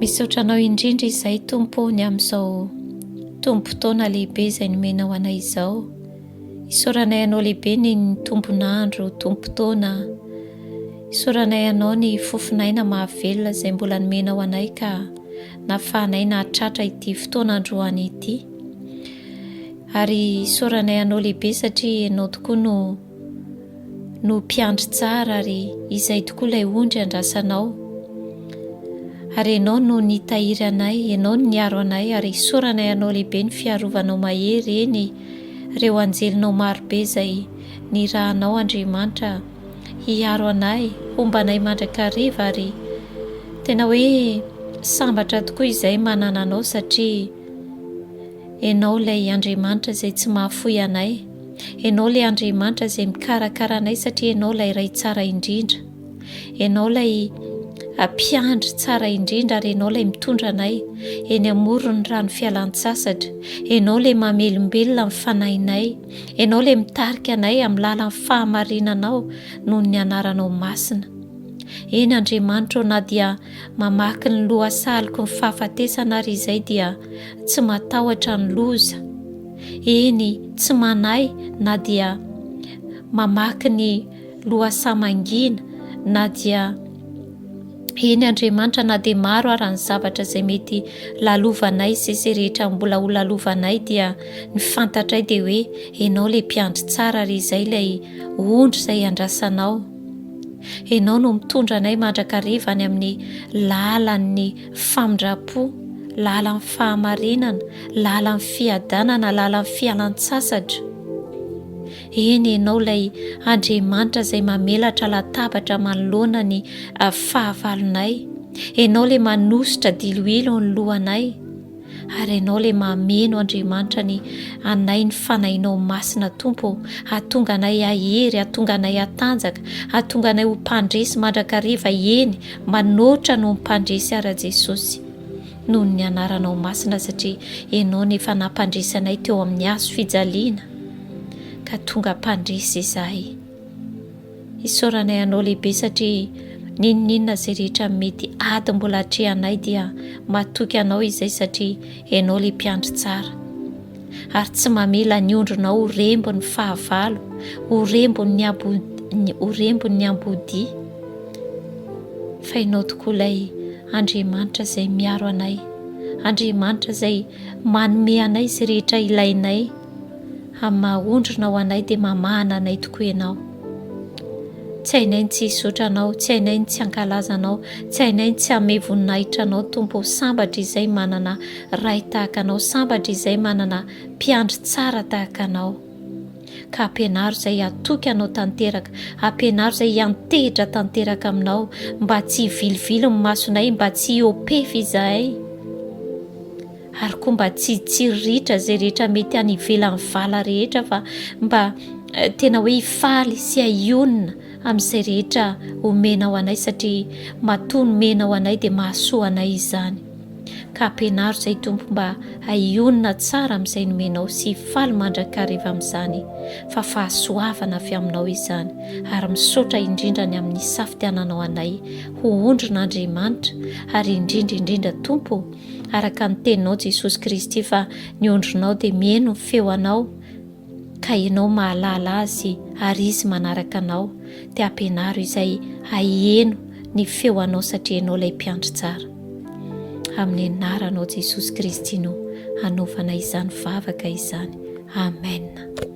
Misaotra Anao indrindra izahay Tompo ô ny amin'izao tombom-potoana lehibe izay nomenao anay izao. Isaoranay Anao lehibe ny ny tombon'andro, tombom-potoana. Isaoranay Anao ny fofon'aina mahavelona izay mbola nomenao anay ka nafahanay nahatratra ity fotoana androany ity. Ary isaoranay Anao lehibe satria Ianao tokoa no no mpiandry tsara ary izay tokoa ilay ondry andrasanao. Ary Ianao no nitahiry anay, Ianao no niaro anay ary isaoranay Anao lehibe ny fiarovanao mahery, eny, ireo anjelinao marobe izay nirahanao Andriamanitra hiaro anay, homba anay mandrakariva ary tena hoe sambatra tokoa izay manana Anao satria Ianao ilay Andriamanitra izay tsy mahafoy anay. Ianao ilay Andriamanitra izay mikarakara anay satria Ianao ilay Ray tsara indrindra. Ianao ilay mpiandry tsara indrindra ary Ianao ilay mitondra anay eny amoron'ny rano fialan-tsasatra. Ianao ilay mamelombelona ny fanahinay. Ianao ilay mitarika anay amin'ny lalan'ny fahamarinanao noho ny anaranao masina. Eny Andriamanitra ô na dia mamaky ny lohasaloky ny fahafatesana ary izay dia tsy matahotra ny loza, eny tsy manahy na dia mamaky ny lohasaha mangina na dia eny Andriamanitra na dia maro ara ny zavatra izay mety lalovanay sy izay rehetra mbola ho lalovanay dia ny fantatray dia hoe Ianao ilay mpiandry tsara ary izay ilay ondry izay andrasanao. Ianao no mitondra anay mandrakariva any amin'ny lalan'ny famindram-po, lalan'ny fahamarinana, lalan'ny fiadanana, lalan'ny fialan-tsasatra. Eny, Ianao ilay Andriamanitra izay mamelatra latabatra manoloana ny fahavalonay. Ianao ilay manosotra diloilo ny lohanay. Ary Ianao ilay mameno Andriamanitra ny anay ny Fanahinao Masina Tompo ô, hahatonga anay hahery, hahatonga anay hatanjaka, hahatonga anay ho mpandresy mandrakariva, eny, manoatra noho ny mpandresy ara Jesosy, noho ny Anaranao Masina satria Ianao no efa nampandresy anay teo amin'ny hazo fijaliana ka tonga mpandresy izahay. Isaoranay Anao lehibe satria n'inon'inona izay rehetra mety ady mbola atrehanay dia matoky Anao izay satria Ianao ilay mpiandry tsara ary tsy mamela ny ondrinao ho rembon'ny fahavalo, ho rembon'ny ho rembon'ny ambodia fa Ianao tokoa ilay Andriamanitra izay miaro anay, Andriamanitra izay manome anay izay rehetra ilainay. Amin'ny maha ondrina ho anay dia mamahana anay tokoa Ianao. Tsy hainay ny tsy hisaotra Anao, tsy hainay ny tsy hankalaza Anao, tsy hainay ny tsy hanome voninahitra Anao Tompo ô. Sambatra izay manana Ray tahaka Anao, sambatra izay manana Mpiandry tsara tahaka Anao. Ka ampianaro izay hatoky Anao tanteraka, ampianaro izay hiantehitra tanteraka Aminao, mba tsy hivilivily ny masonay, mba tsy hihoa-pefy izahay. ary koa mba tsy hitsiriritra izay rehetra mety any ivelan'ny vala rehetra fa mba eh, tena hoe hifaly sy hahionona amin'izay rehetra omenao anay satria matoa nomenao anay dia mahasoa anay izany ka ampianaro izay Tompo mba hahionona tsara amin'izay nomenao sy hifaly mandrakariva amin'izany fa fahasoavana avy aminao izany ary misaotra indrindra ny amin'ny safidiananao anay ho ondrin'Andriamanitra ary indrindra indrindra Tompo Araka ny teninao Jesosy Kristy fa ny ondrinao dia miheno ny feo anao ka ianao mahalala azy ary izy manaraka anao dia ampianaro izay haheno ny feo anao satria ianao ilay mpiandry tsara. Amin'ny anaranao Jesosy Kristy no hanaovana izany vavaka izany. Amen.